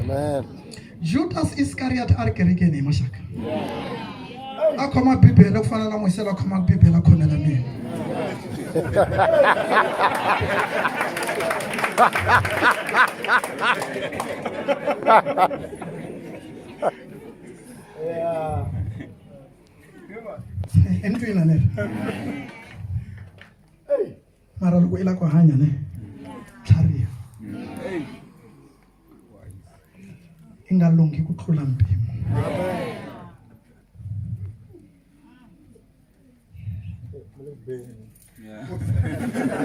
Amen. Judas Iscariot a ri kerekeni hi maxaka a khoma bibele ku fana na Moxe la khomaka bibele a khomela mina. Endlwini a ni ri mara loko i lava ku hanya ne tlhariha i nga lunghi ku tlula mpimo.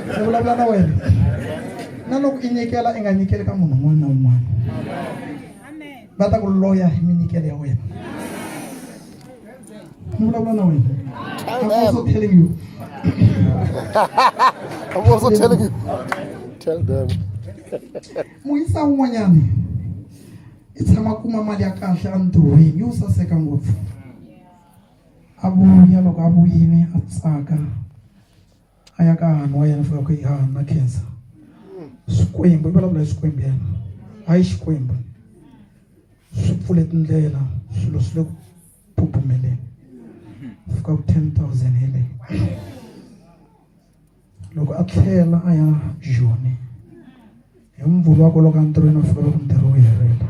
Ni vulavula na wena na loko i nyikela i nga nyikeli ka munhu un'wana na un'wana va ta ku loya hi minyikelo ya wena. Ni vulavula na wena. I'm also telling you. I'm also telling you. Tell them. Muyisa un'wanyana i tshama kuma mali ya kahle entirhweni yo saseka ngopfu. A vuya loko a vuyile a tsaka a ya ka hahani wa yena fika ku yi hahani na khensa Xikwembu i vulavula hi Xikwembu yena hayi Xikwembu swi pfule tindlela swilo swi le ku phuphumeleni fika ku 10,000 hi leyi loko a tlhela a ya Joni hi mvulu wa kwaloku entirhweni wa fika loko ntirho wu herile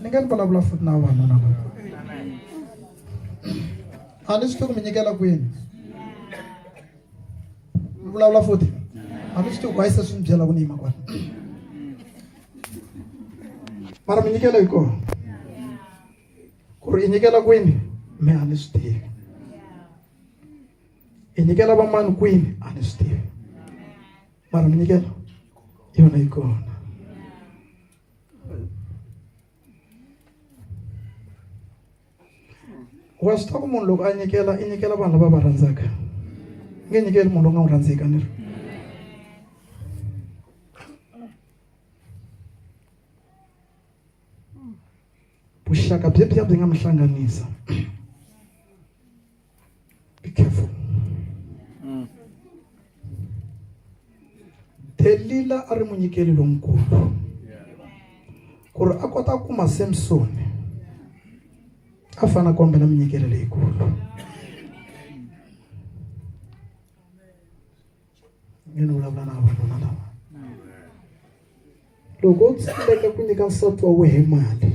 ni nga ni vulavula futhi na vavanuna lava a ni swi tivi ku mi nyikela kwini ni vulavula futhi a ni swi tivi ku why se swi ni byela ku ni yima kwala mara minyikelo yi kona ku ri i nyikela kwini me a ni swi tivi i nyikela vamani kwini a ni swi tivi mara minyikelo yona yi kona. Wa swi tiva ku munhu loko a nyikela i nyikela vanhu lava va rhandzaka nge nyikeli munhu loyi nga n'wi rhandziki a ni ri vuxaka byebyiya byi nga mi hlanganisa. Be careful. Delila a ri munyikeli lonkulu ku ri a kota ku kuma Samsoni a fana kombela minyikelo leyikulu. Nge ni vulavula na vavanuna lava. Loko u tsandzeka ku nyika nsati wa wehe mali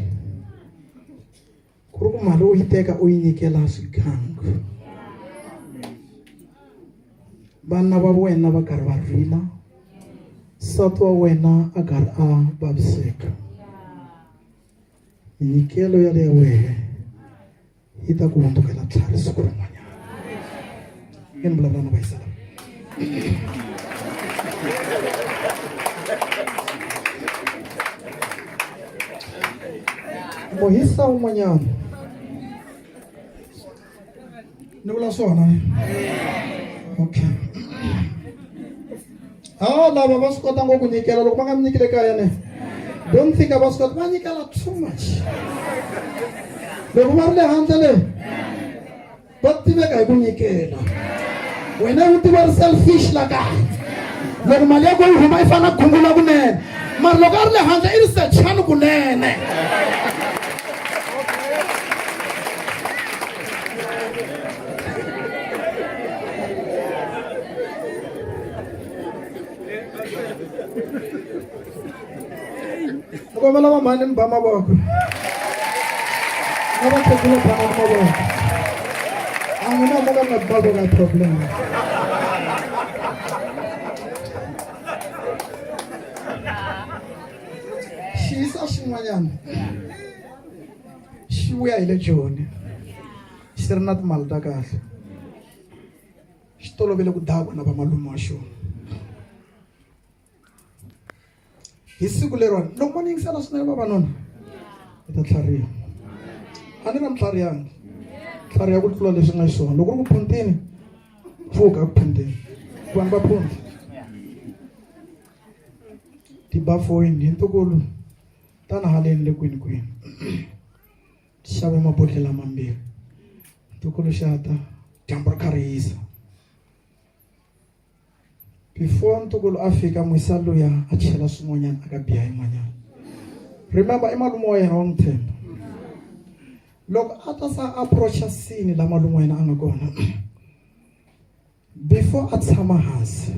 ku ri ku mali u yi teka u yi nyikela swigangu vana va wena va karhi va rila nsati wa wena a karhi a vaviseka minyikelo ya le ya wehe yi ta ku hundzukela tlhari siku rin'wanyana nge ni vulavula na vayisa lava. Muhisa un'wanyana ni vula swona okay ha lava va swi kota ngopfu ku nyikela loko va nga mi nyikile kaya ne don't think va swi kota va nyikela too much loko va ri le handle le va tiveka hi ku nyikela wena u tiva ri selfish la kaya loko mali yakwe yi huma yi fana gungula kunene mara loko a ri le handle i ri sechani kunene. Ni kombela vamhani mi ba mavoko na vakhegula banani mavoko a n'wina mo ka mi nga mavoko a problem. Xiyisa xin'wanyana xi vuya hi le Joni xi ri na timali ta kahle xi tolovele ku dakwa na vamalume wa xona. Hi siku leriwani loko mo ni yingisela swinene vavanuna mi ta tlhariha a ni nga mi tlharihangi tlhariha ku tlula leswi nga xiswona loko ri ku phuntini pfuka ku phunteni vanhu va phunta tibafoyini hi ntukulu tana haleni le kwini kwini xave mabodlhela mambirhi ntukulu xa ta dyambu ri kha ri hisa. Before ntukulu a fika muisa luya a chela swin'wanyana aka biya yin'wanyana. Remember i malume wa yena wa n'wi themba. Loko a ta sa approacha scene la malume wa yena a nga kona before a tshama hansi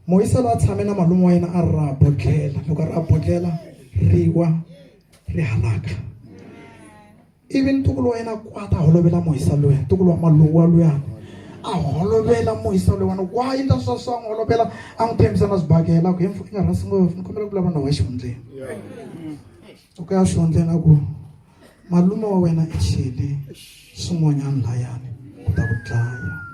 Moyisa loyi a tshame na malume wa yena a ri ra bodlhela loko a ri a bodlhela riwa ri halaka ivi ntukulu wa yena a kwata a holovela moyisa loya ntukulu wa malume wa luyani a holovela moyisa loyiwani wa endla swa swa n'wi holovela a n'wi tshembisa na swibakela ku i nga rhasi ngopfu ni kombela ku vulavula na wa xihundleni u ku ya xihundleni a ku malume wa wena i chele swin'wanyana layani ku ta ku dlaya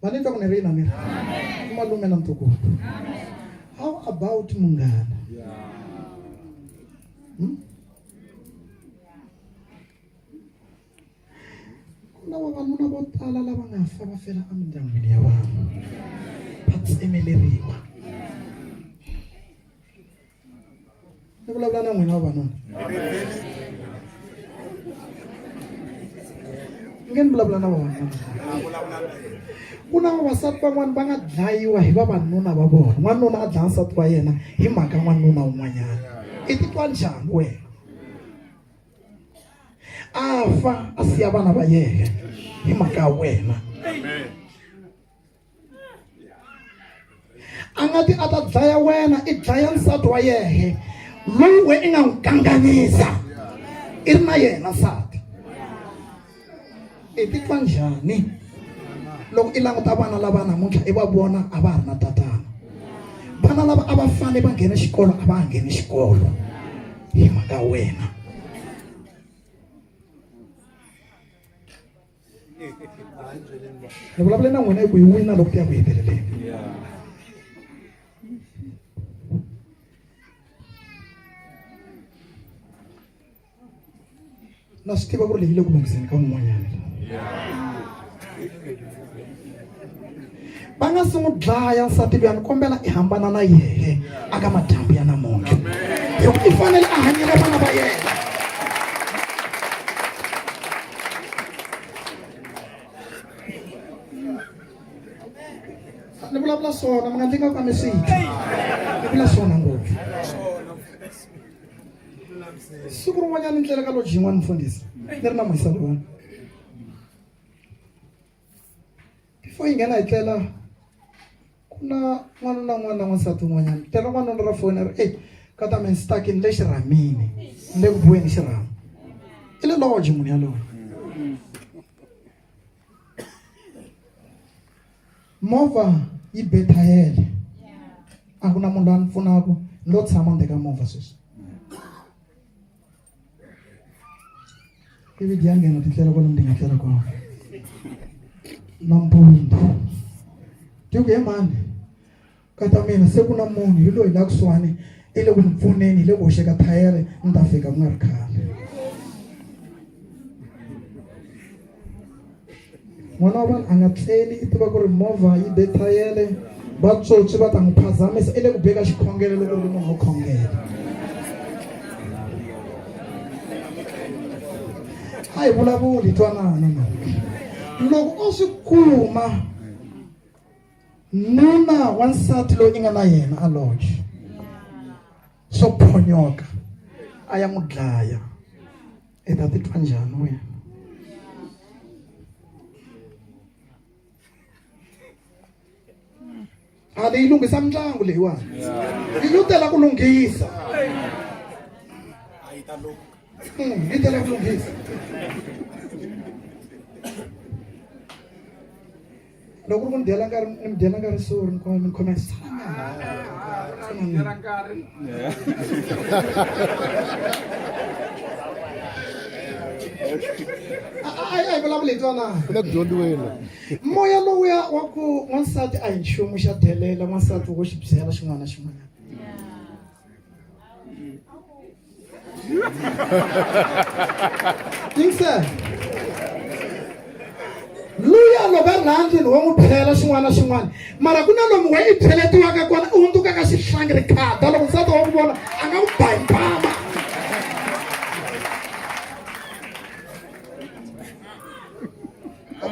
va ni twa ku ni ri yini ni ri malume na ntukulu how about munghana hmm? Ku na vavanuna vo tala lava nga fa va fela emindyangwini ya vanhu va tsemeleriwa ni vulavula na n'wina vavanuna nge ni vulavula na vavanuna ku na vavasati van'wana va nga dlayiwa hi vavanuna va vona n'wanuna a dlaya nsati wa yena hi mhaka n'wanuna un'wanyana i titwa njhani wena a fa a siya vana va yena hi mhaka ya wena a nga ti a ta dlaya wena i dlaya nsati wa yehe loyi we i nga n'wi kanganyisa i ri na yena nsati i titwa njhani loko i languta vana lava namuntlha i va vona a va ha ri na tatana vana lava a va fane va nghena xikolo a va ha ngheni xikolo hi mhaka wena ni vulavule na n'wina hi ku yi wina loko ti ya ku heteleleni na swi tiva ku ri leyi le ku lunghiseni ka un'wanyana va nga si n'wi dlaya nsati luya ni kombela i hambana na yehe aka madyambu ya namuntlha hi ku i fanele a hanyela vana va yena ni vulavula swona mi nga ndzi nga ka mi swi twa ni vula swona ngopfu siku rin'wanyana ni tlela ka lodge yin'wana mufundhisi ni ri na muhisa lowani before yi nghena hi tlela ku na n'wanuna un'wana na n'wansati un'wanyana tela n'wanuna ra foni ri eyi ka ta mina stuck-ini le xirhamini ni le ku buweni xirhami i le lodge munhu yaloye movha yi be thayele a ku na munhu loyi a ni pfunaka ni lo tshama ndzeni ka movha sweswi ivi dya nghena titlela kwalomu ti nga tlela kona nampundzu ti ku he mhani kata mina se ku na munhu hi loyi la kusuhani i le ku ni pfuneni hi le ku hoxeka thayere ni ta fika ku nga ri khale n'wana wa vanhu a nga tleli i tiva ku ri movha yi be thayele vatsotsi va ta n'wi phazamisa i le ku beka xikhongelo loko ri munhu wo khongela a hi vulavuli twanana na loko o swi kuma nuna wa nsati loyi i nga na yena a lodge swo phonyoka a ya n'wi dlaya i ta titwa njhani wena a leyi lunghisa mindyangu leyiwani yi yo tela ku lunghisa yi tela ku lunghisa loko ri ku ni dyela nkarhi ni mi dyela nkarhi sorry ni khome ni khome a hi vulavuli hi twanana ku le ku dyondziweni moya lowuya wa ku n'wansati a hi nchumu xa delela n'wansati wo xi byela xin'wana na xin'wanyana Yingisela. Luya loko a ri laha ndlwini wa n'wi byela xin'wana na xin'wana mara ku na lomu we i byeletiwaka kona i hundzukaka xihlangi rikhada loko nsati wa ku vona a nga ku ba hi mpama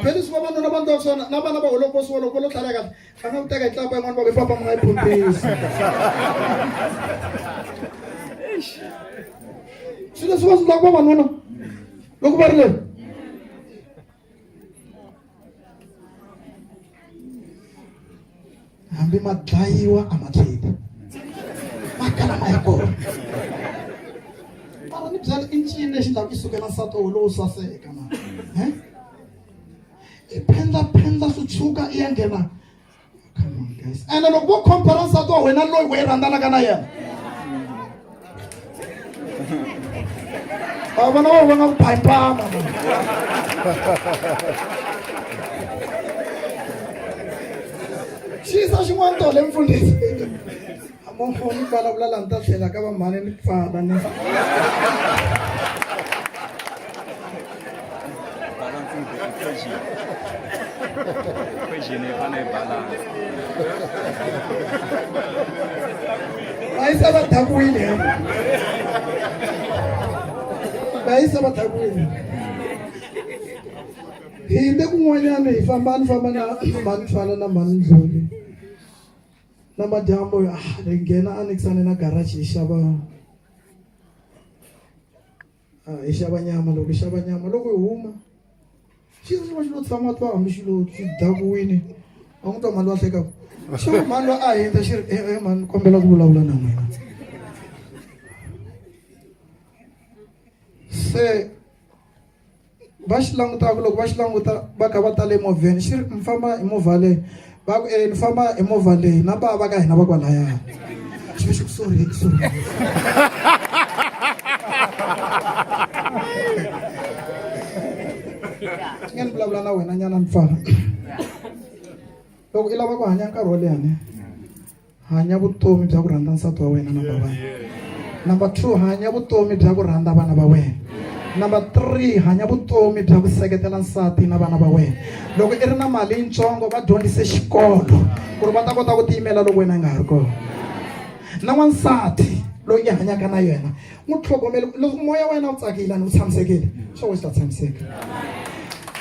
Phela vavanuna va ndla swona na vana va holokosi loko lo tlhala kahle va nga ku teka hi tlapa yin'wana va ku papa mi nga yi phuntisi. Swilo leswi va swi endlaka vavanuna loko va ri le hambi ma dlayiwa a ma tlheli ma kala ma ya kona mara ni byela i ncini lexi ndlaku i sukela nsati wa lowo saseka na e i phendlaphendla swi tshuka i ya nghena come on guys ene loko vo compara nsati wa wena loyi we rhandzanaka na yena a vana va va nga ku phayimpama xiyisa xin'wana tole mfundhisi mo ni vulavula laha ni ta tlhela ka vamhani ni pfala ni Balancing the equation. Equation yi fanele yi balance. Vayisa va dakiwile vayisa va dakiwile hi yinde kun'wanyana hi famba ni famba na mhani Thwala na mhani Ndluli na madyambu ah hi nghena anekisane na garage hi xava ah, hi xava nyama loko hi xava nyama loko hi huma xi xi va xi lo tshama twa hambi xi lo xi dakiwini a n'wi twa mhani loyi a hlekaka xi ku mhani loyi a hindza xi ri e e mhani kombela ku vulavula na n'wina se va xi langutaka loko va xi languta va kha va ta le movheni xi ri mi famba hi movha leyi va ku e ni famba hi movha leyi na bava ka hina va kwalaya xi ve xi ku sorry sorry nge ni vulavula na wena nyana ni pfala loko i lava ku hanya nkarhi wo leha ne hanya vutomi bya ku rhandza nsati wa wena number one number two hanya vutomi bya ku rhandza vana va wena number three hanya vutomi bya ku seketela nsati na vana va wena loko i ri na mali yitsongo va dyondzise xikolo ku ri va ta kota ku tiyimela loko wena i nga ha ri kona na n'wansati loyi i hanyaka na yena n'wi tlhogomele loko moya wa yena wu tsakile ani wu tshamisekile swa wena swi ta tshamiseka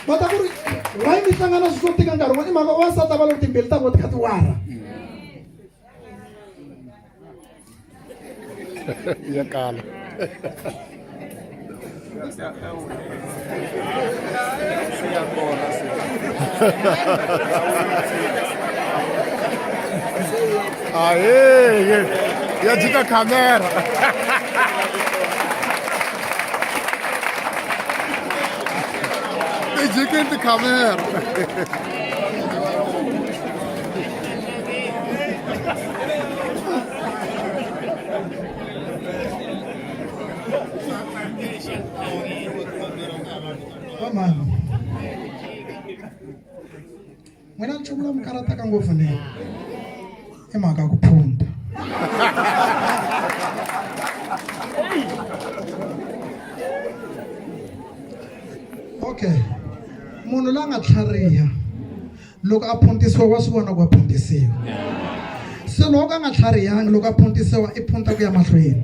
va ta ku ri why mi hlangana swi swo tika nkarhi wun'wana i mhaka wansati a va loko timbili ta vona ti kha ti wara ya kala Aê, ya jika kamera. I jike tikhamera. Vamani n'wina nchumu lowu mi karhataka ngopfu ne i mhaka ya ku phunta okay munhu la nga tlhariha loko a phuntisiwa wa swi vona ku a phuntisiwa se loko a nga tlharihangi loko a phuntisiwa i phunta ku ya mahlweni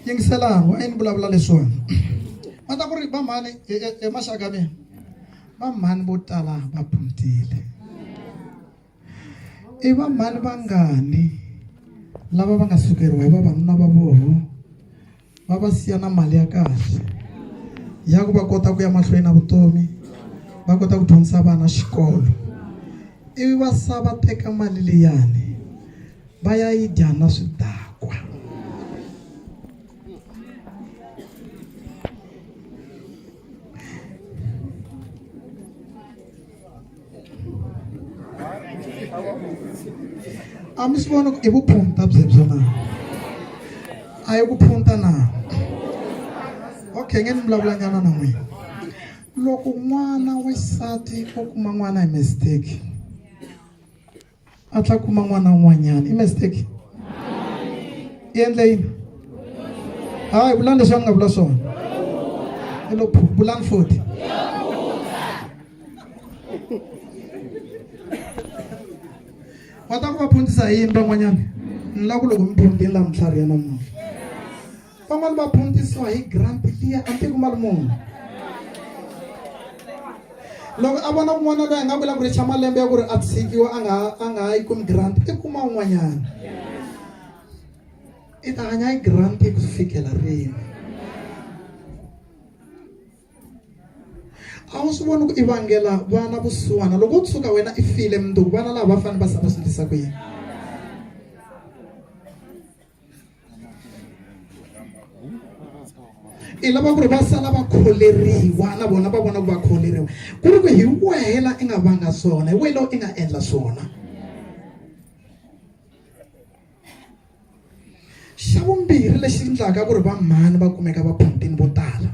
yingiselani wa ni vulavula leswiwani va ta ku ri vamhani emaxaka ya mina vamhani vo tala va phuntile i vamhani vangani lava va nga sukeriwa hi vavanuna va voho va va siya na mali ya kahle ya ku va kota ku ya mahlweni na vutomi va kota ku dyondzisa vana xikolo ivi va sa va teka mali liyani va ya yi dya na swidakwa a mi swi vona ku i vuphunta byebyo na a yi ku phunta na okay nge ni vulavula nyana na n'wina loko n'wana wa xisati o kuma n'wana hi mistake a tla kuma n'wana un'wanyana i mistake i endle yini hayi vulani leswi a ni nga vula swona i lo vulani futhi va ta ku va phuntisa hi yini van'wanyana Ni lava ku loko mi phuntini la mintlhari ya namuntlha van'wani va phuntisiwa hi grant liya a ni tivi ku mali muni. Loko a vona un'wana loyi a nga ku la ku richa malembe ya ku ri a tshikiwa a nga ha yi kumi grant, i kuma un'wanyana. I ta hanya hi grant ku fikela rini? A wu swi voni ku i vangela vana vusiwana? Loko u tshuka wena i file mundzuku, vana lava va fanele va sala swi endlisa ku yini? I lava ku ri va sala va kholeriwa na vona, va vona ku va kholeriwa ku ri ku hi wena i nga vanga swona, hi wena i nga endla swona. Xa vumbirhi lexi endlaka ku ri va mhani va kumeka va phuntini vo tala,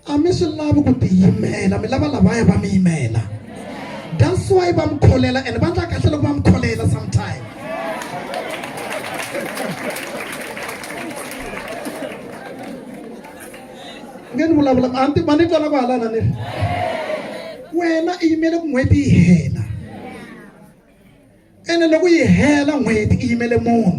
a mi swi lavi ku tiyimela, mi lava lavaya va mi yimela. That's why va mi kholela, and va ndla kahle loko va mi kholela sometime. Nge ni vulavula a ni ma ni twa na ku halana ni ri wena i yimele ku n'hweti yi hela, ene loko yi hela n'hweti i yimele munhu,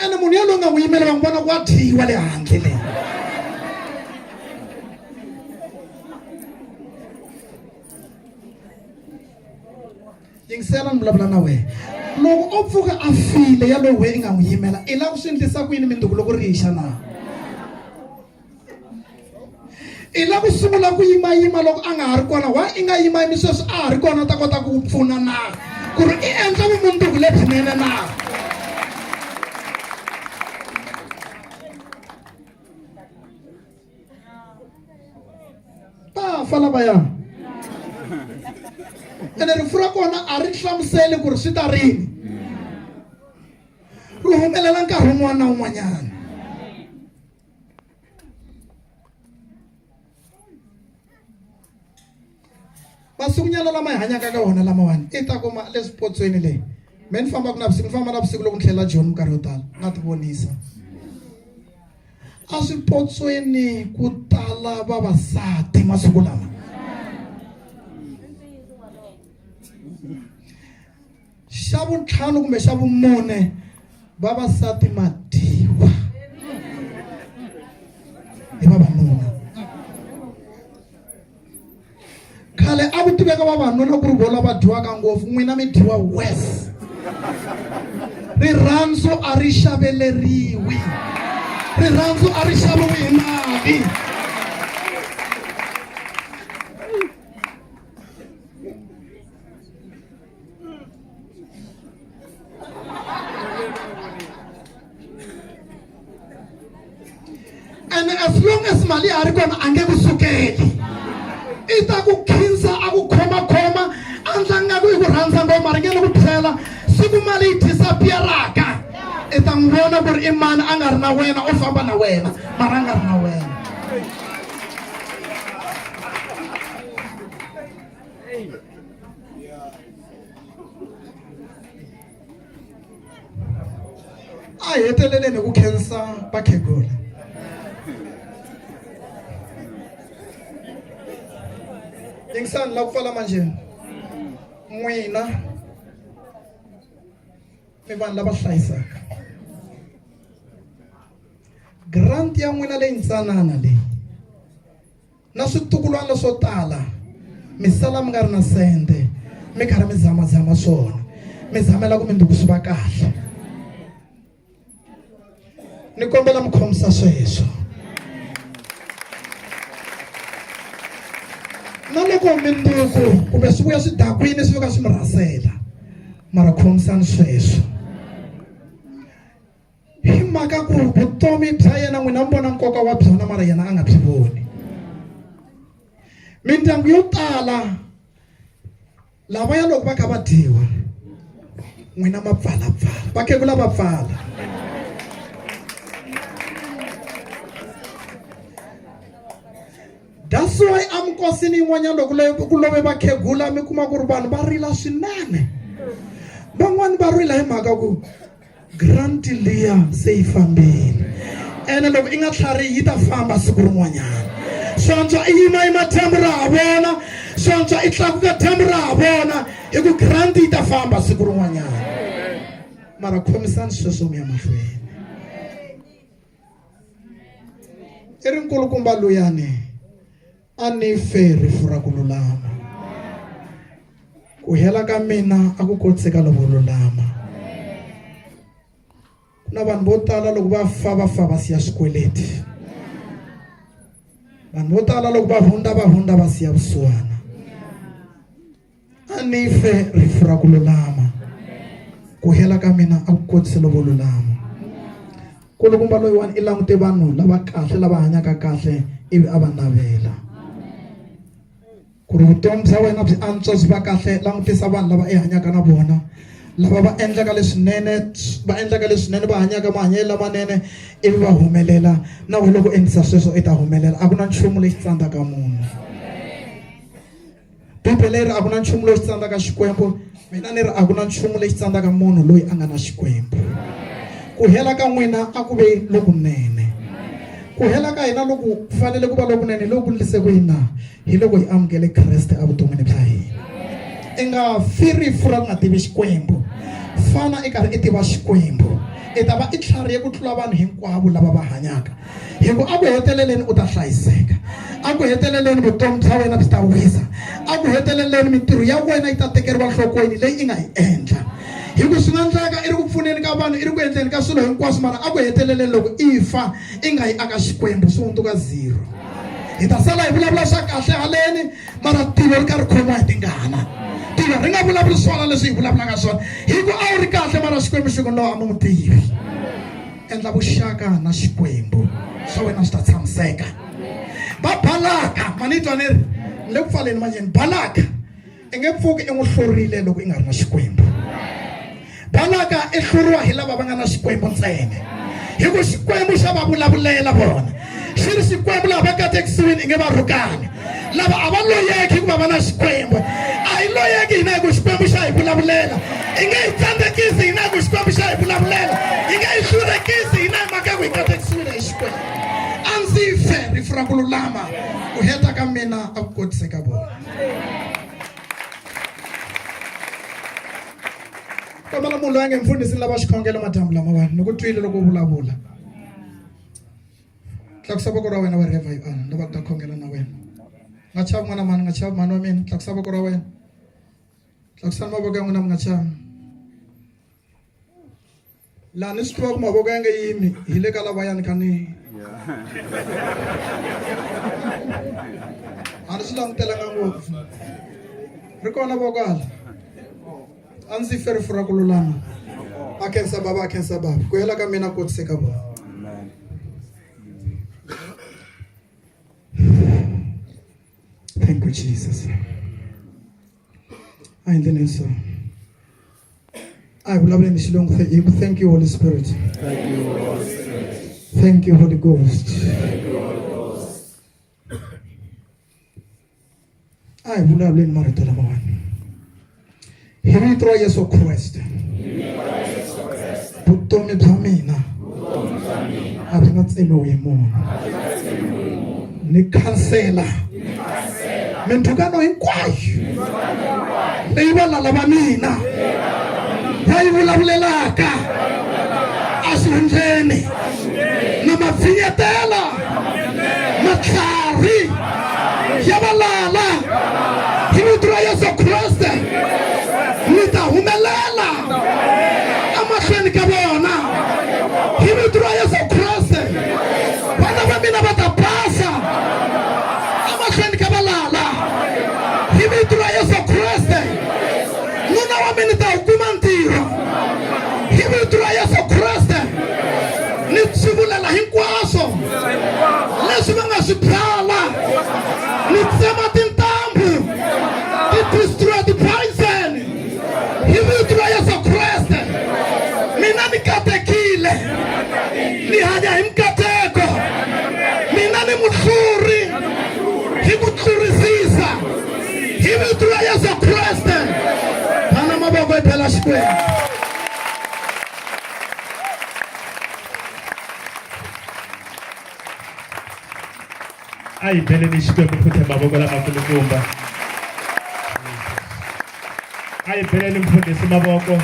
ene munhu yaloyi nga n'wi yimela va n'wi vona ku wa dyiwa le handle le. Yingisela, ni vulavula na wena. Loko o pfuka a file yaloyi we i nga n'wi yimela, i lava ku swi endlisa ku yini minduku loko ri yixa na? I lava ku sungula ku yimayima loko a nga ha ri kona? Wa i nga yimayimi sweswi a ha ri kona, u ta kota ku pfuna na ku ri i endla vumundzuku lebyinene na? Va fa lavaya, ene rifu ra kona a ri hlamuseli ku ri swi ta rini, ri humelela nkarhi wun'wana na wun'wanyana. Masikunyana lama hi hanyaka ka wona lamawani, i ta kuma le swipotsweni leyi me ni fambaka navusiku, ni famba navusiku loko ni tlhela Joni, minkarhi yo tala na ti vonisa a swipotsweni ku tala vavasati masiku lama. Xa vuntlhanu kumbe xa vumune, vavasati madyiwa hi vavanuna. Khale a ku tiveka vavanuna ku ri vona va dyiwaka ngopfu, n'wina mi dyiwa worse. Rirhandzu a ri xaveleriwi, rirhandzu a ri xaviwi hi mali. And as long as mali ya ha ri kona, a nge ku sukeli. I ta ku khinsa, a ku khomakhoma, a ndla nga ku i ku rhandza ngoma, ri nge ni ku byela siku mali yi disappearaka, i ta n'wi vona ku ri i mani a nga ri na wena, o famba na wena mara a nga ri na wena. A hi heteleleni hi ku khensa vakhegula. Yingisani la ku pfala manjheni. N'wina mi vanhu lava hlayisaka grant ya n'wina leyi ntsanana leyi na switukulwana swo tala, mi sala mi nga ri na sende, mi karhi mi zamazama swona, mi zamela ku minduku swi va kahle. Ni kombela mi khomisa sweswo. Na loko minduku kumbe swi vuya swi dakwini, swi fika swi mi rhasela, mara khomisani sweswo hi mhaka ku vutomi bya yena n'wina mi vona nkoka wa byona, mara yena a nga byi voni. Mindyangu yo tala lavaya loko va kha va dyiwa, n'wina ma pfalapfala, vakhegula va pfala. That's why amikosini yin'wanyana loko ku love vakhegula, mi kuma ku ri vanhu va rila swinene. Van'wani va rila hi mhaka ku grant liya se yi fambile, ene loko i nga tlharihi yi ta famba siku rin'wanyana. Swantswa i yima yima dyambu ra ha vona. Swantswa i tlakuka dyambu ra ha vona hi ku grant yi ta famba siku rin'wanyana. Mara khomisani sweswo mi ya mahlweni. I ri nkulukumba luyani a ni fe rifu ra ku lulama. Ku hela ka mina a ku kotseka lovo lulama. Ku na vanhu vo tala loko va fa va fa va siya swikweleti. Vanhu vo tala loko va hundza va hundza va siya vusiwana. A ni fe rifu ra ku lulama. Ku hela ka mina a ku kotise lovo lulama. Kulukumba loyiwani i langute vanhu lava kahle lava hanyaka kahle ivi a va navela. Ku ri vutomi bya wena byi antswa byi va kahle langutisa vanhu lava i hanyaka na vona lava va endlaka leswinene va endlaka leswinene va hanyaka mahanyelo lamanene ivi va humelela na wena loko endlisa sweswo i ta humelela a ku na nchumu lexi tsandzaka munhu bibele yi ri a ku na nchumu lexi tsandzaka xikwembu mina ni ri a ku na nchumu lexi tsandzaka munhu loyi a nga na xikwembu ku hela ka n'wina a ku ve lokunene ku hela ka hina loku fanele ku va lokunene loku ndlise ku yini na hi loko hi amukele Kreste evuton'wini bya hina i nga fi rifu ra ku nga tivi Xikwembu fana i karhi i tiva Xikwembu i ta va i tlharihe ku tlula vanhu hinkwavo lava va hanyaka hi ku a ku heteleleni u ta hlayiseka a ku heteleleni vutomi bya wena byi ta wisa a ku heteleleni mintirho ya wena yi ta tekeriwa nhlokweni leyi i nga yi endla hi ku swi nga endleka i ri ku pfuneni ka vanhu i ri ku endleni ka swilo hinkwaswo mara a ku heteleleni loko i fa i nga yi aka Xikwembu swi hundzuka zero hi ta sala hi vulavula swa kahle haleni mara tilo ri ka ri khomiwa hi tingana tilo ri nga vulavuli swona leswi hi vulavulaka swona hi ku a wu ri kahle mara xikwembu xi ku no a mi n'wi tivi endla vuxaka na xikwembu swa wena swi ta tshamiseka va balaka mani twa ni ri ni le ku pfaleni manjheni balaka i nge pfuki i n'wi hlurile loko i nga ri na xikwembu balaka i hluriwa hi lava va nga na xikwembu ntsena hi ku xikwembu xa va vulavulela vona xi ri xikwembu lava va katekisiwini i nge va rhukani lava a va loyeki hikuva va na xikwembu a hi loyeki hina hi ku xikwembu xa hi vulavulela i nge hi tsandzekisi hina hi ku xikwembu xa hi vulavulela i nge hi hlurekisi hina hi mhaka ku hi katekisiwile hi xikwembu a ndzi fe rifu ra ku lulama ku heta ka mina a ku kotise ka vona kombela munhu loyi a nge mfundhisi ni lava xikhongelo madyambu lamawani ni ku twile loko u vulavula tlakusa voko ra wena wherever you are ni lava ku ta khongela na wena nga chavi n'wana mani nga chavi mhani wa mina tlakusa voko ra wena tlakusani mavoko ya n'wina mi nga chavi laha ni swi tiva ku mavoko ya nge yimi hi le ka lavayani kha ni a ni swi langutelanga ngopfu ri kona voko hala a ndzi fe rifu ra ku lulama a khensa baba a khensa baba ku hela ka mina kotise ka vona thank you jesus a hi ndleleni so a hi vulavuleni xilungu hi ku thank you holy spirit thank you holy spirit thank you holy ghost thank you holy ghost a hi vulavuleni marito lamawani hi vito ra yesu kreste vutomi bya mina a byi nga tsemiwi hi munhu ni khansela mindzhukano hinkwayo leyi valala va mina va yi vulavulelaka exihundleni na mapfinyetela matlhari ya valala hi vito ra Yesu Kreste ni ta humelela emahlweni ka vona hi vito ra Yesu Kreste vana va mina va ta basa emahlweni ka valala hi vito ra Yesu Kreste nuna wa mina ta wu kuma ntirho hi vito ra Yesu Kreste ni tshivulela hinkwaswo leswi va nga swi byala ni tsema tintambu ti destroy ti-poison hi vito ra Yesu Kreste mina ni katekile ni hanya hi mikateko mina ni muhluri hi ku tlurisisa hi vito ra Yesu Kreste bana mavoko hi bela Xikwembu A hi beleni Xikwembu futhi hi mavoko lamakulukumba. A hi beleni mfundhisi mavoko.